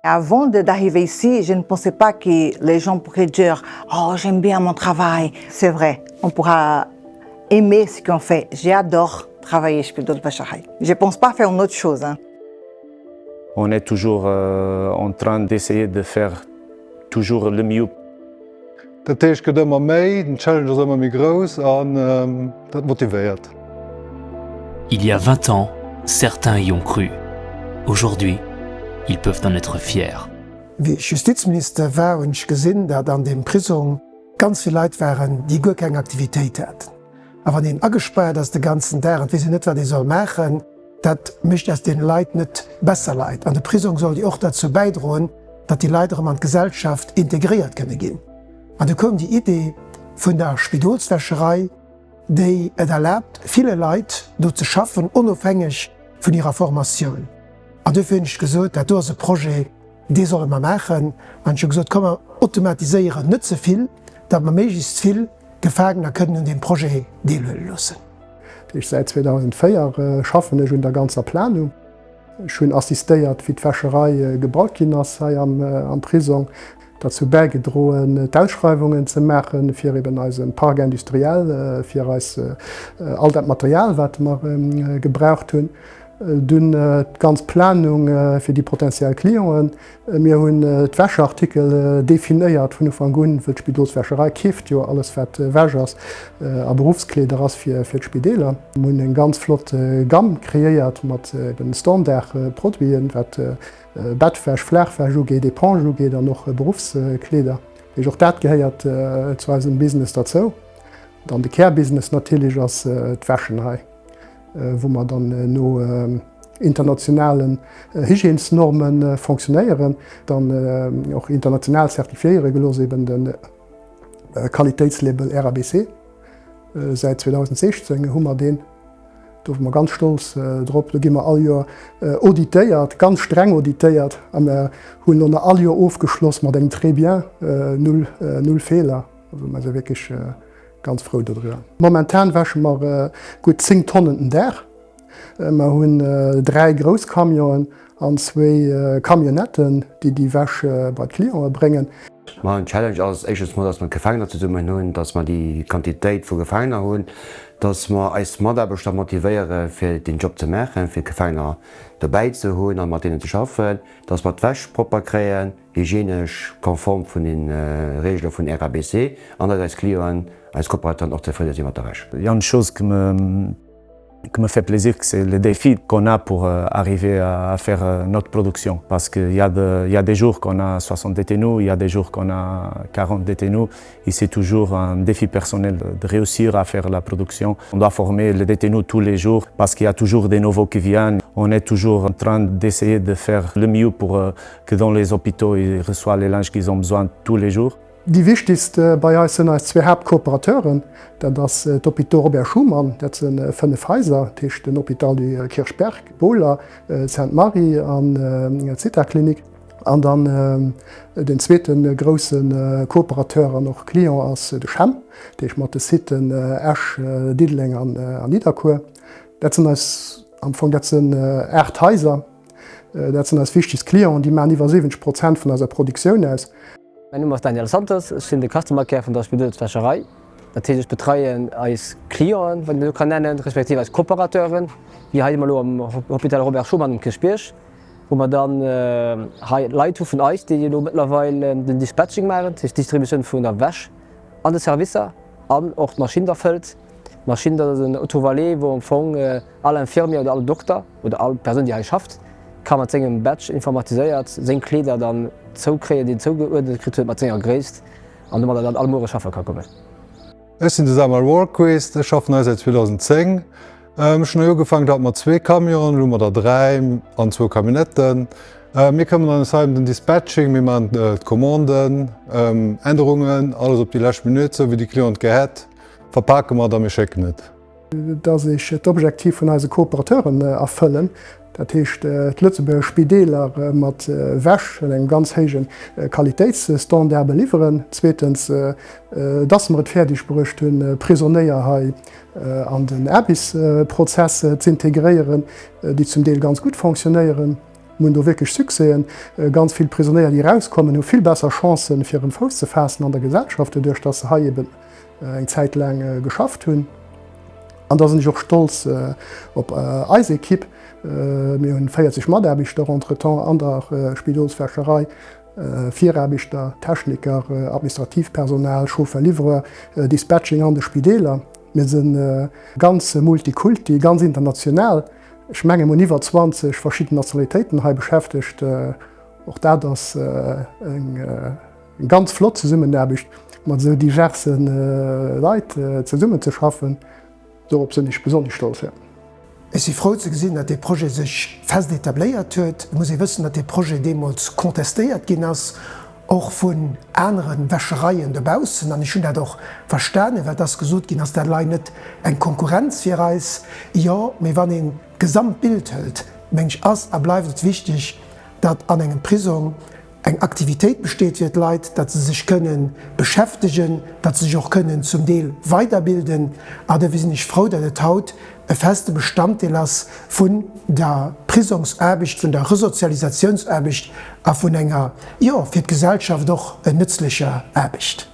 Avant d'arriver ici, je ne pensais pas que les gens pourraient dire "Oh, j'aime bien mon travail." C'est vrai, on pourra aimer ce qu'on fait. J'adore travailler chez Wäscherei. Je pense pas faire une autre chose. Hein. On est toujours euh, en train d'essayer de faire toujours le mieux. Dat heescht, et gëtt ëmmer méi, den Challenge ass ëmmer méi grouss an dat motivéiert. Il y a 20 ans, certains y ont cru. Aujourd'hui, ils peuvent en être fiers. Wéi ech Justizminister war, hunn ech gesinn, datt an deem Prisong ganz vill Leit waren, déi guer keng Aktivitéit haten. A wann een agespaart ass de ganzen Dag an et weess een net, wat ee soll maachen, dat mécht aus deene Leit net besser Leit. An de Prisong soll jo och derzou bäidroen, datt déi Leit erëm an d'Gesellschaft integréiert kënne ginn. An du koum déi Idee vun der Spidolswäscherei, déi et erlaabt, ville Leit do ze schaffen, onofhängeg vun hirer Formatioun. An duerfir hunn ech gesot, dat do ass e Projet, dee solle mer maachen. An ech hu gesot, komm mer automatiséieren net ze vill, datt mer méiglechst vill Gefaangener kënnen un deem Projet deelhuele loossen. Dat heescht, säit 2004 schaffen ech un der ganzer Planung. Ech hunn assistéiert, wéi d'Wäscherei gebaut ginn ass hei am Prisong, derzou bäigedroen, d'Ausschreiwungen ze maachen, fir eben eise Parc industriel, fir eis all dat Material, wat mer gebraucht hunn. Dunn d'ganz Planung fir déi potentiell Clienten. Mir hunn d'Wäschartikel definéiert vun Ufank un, wëll d'Spidolswäscherei keeft jo alles wat Wäsch ass a Beruffskleeder ass fir d'Spideeler. Mir hunn eng ganz flott Gamme kreéiert mat den Standardproduiten, wat Bettwäsch, Flaachwäsch ugeet, Eponge ugeet an och Beruffskleeder. Och dat gehéiert zu eisem Business derzou. Dann de Kärbusiness natierlech ass d'Wäschen hei. wou mer dann no internationalen Hygiènesnorme fonctionnéieren, dann och international zertifiéiere gelooss, eben de Qualitéitslabel RABC. Säit 2016 hu mer deen, do si mer ganz stolz drop. Do gi mer all Joer auditéiert, ganz streng auditéiert, a mer hunn elo nach all Joer ofgeschloss mat engem Très bien, null, null Feeler. Also mer si wierklech Ganz frou dodriwwer. Momentan wäsche mer gutt 10 Tonnen den Dag. Mer hunn 3 grouss Camionen an zwéi Camionnetten, déi déi Wäsch bei d'Cliente bréngen. Ma en Challenge ass éischtens mol, dass mer d'Gefaangener zesummen hunn, dass mer déi Quantitéit vu Gefaangener hunn, dass mer eis Mataarbechter motivéiere fir deen Job ze maachen, fir d'Gefaangener dobäi ze hunn a mat deenen ze schaffen, dass mer d'Wäsch propper kréien. Hygienesch, konform vun den Reegele vun RABC an datt eis Clienten, eis Kooperateuren och zefridde si mat der Wäsch. Il y a une chose qui me qui me fait plaisir c'est le défi qu'on a pour arriver à faire notre production parce qu'il y a de il y a des jours qu'on a 60 détenus, il y a des jours qu'on a 40 détenus et c'est toujours un défi personnel de réussir à faire la production. On doit former les détenus tous les jours parce qu'il y a toujours des nouveaux qui viennent. On est toujours en train d'essayer de faire le mieux pour euh, que dans les hôpitaux ils reçoivent les linges qu'ils ont besoin tous les jours. Déi wichtigst bei eis sinn eis zwee Haaptkooperateuren, dat ass d'Hôpitaux Robert Schuman, dat si 5 Haiser, dat heescht den Hôpital du Kirchberg, Bohler, Sainte-Marie an d'Zithaklinik. An dann den zweete grousse Kooperateur an och Client ass de CHEM, dat heescht mat de Siten Esch, Diddeleng an Nidderkuer. Dat sinn eis am Fong, dat sinn 8 Haiser. Dat sinn eis wichtegst Clienten, déi maachen iwwer 70 Prozent vun eiser Produktioun aus. Mäin Numm ass Daniel Santos, ech sinn de Customer Care vun der Spidolswäscherei. Dat heescht, ech betreien eis Clienten, wann een dat esou kann nennen, respektiv eis Kooperateuren, wéi hei elo am Hôpital Robert Schuman um Kierchbierg, wou mer dann hei Leit hu vun eis, déi elo mëttlerweil den Dispatching maachen, dat heescht d'Distributioun vun der Wäsch an de Servicer an och d'Maschinn da fëllt. D'Maschinn, dat ass en Autovalet, wou am Fong all Infirmier oder all Dokter oder all Persoun, déi hei schafft, ka mat sengem Badge informatiséiert seng Kleeder dann zoukréien, déi en zougeuerdent kritt huet mat senger Gréisst an domadder dann all Muere schaffe ka kommen. Ech sinn de Samuel Wahlquist, ech schaffen hei säit 2010. Ech hunn hei ugefaangen, do hate mer zwee Camionen, elo hu mer der dräi an zwou Camionnetten. Mir këmmeren eis hei ëm den Dispatching, mir maachen d'Commanden, Ännerungen, alles op déi lescht Minutt, sou wéi de Client et gär hätt, verpake mer et a mir schécken et. Dass ech d'Objektiv vun eise Kooperateuren erfëllen, dat heescht d'Lëtzebuerger Spideeler mat Wäsch an engem ganz héije Qualitéitsstandard beliwweren. Zweetens, dass mer et fäerdeg bruecht hunn, Prisonéier hei an den Aarbechtsprozess z'integréieren, déi zum Deel ganz gutt fonctionnéieren. Mir hunn do wierklech Succèsen. Ganz vill Prisonéier, déi erauskommen, hu vill besser Chancen, fir erëm Fouss ze faassen an der Gesellschaft, doduerch datt se hei eben eng Zäit laang geschafft hunn. An da sinn ech och stolz op eis Ekipp. Mir hunn 40 Mataarbechter entretemps an der Spidolswäscherei, Viraarbechter, Techniker, administratiivt Personal, Chauffeur, Livreur, Dispatching an de Spideeler. Mir si ganz multikulti, ganz international. Ech menge mir hunn iwwer 20 verschidden Nationalitéiten hei beschäftegt. Och dat ass eng ganz flott Zesummenaarbecht, mat esou diverse Leit zesummenzeschaffen. Dorop sinn ech besonnesch stolz, jo. Ech si frou ze gesinn, datt dee Projet sech fest etabléiert huet. Et muss ee wëssen, datt dee Projet deemools contestéiert ginn ass, och vun anere Wäschereien dobaussen. An ech hunn dat och verstanen, well et ass gesot ginn, ass dat elei net eng Konkurrenz fir eis? Jo, mee wann een d'Gesamtbild hëlt, meng ech, ass a bleift et wichteg, datt an engem Prisong eng Aktivitéit besteet fir d'Leit, datt se sech kënnen beschäftegen, datt se sech och kënnen zum Deel weiderbilden. A dofir sinn ech frou, datt et haut e feste Bestanddeel ass vun der Prisongsaarbecht, vun der Resozialisatiounsaarbecht a vun enger, jo, fir d'Gesellschaft och nëtzlecher Aarbecht.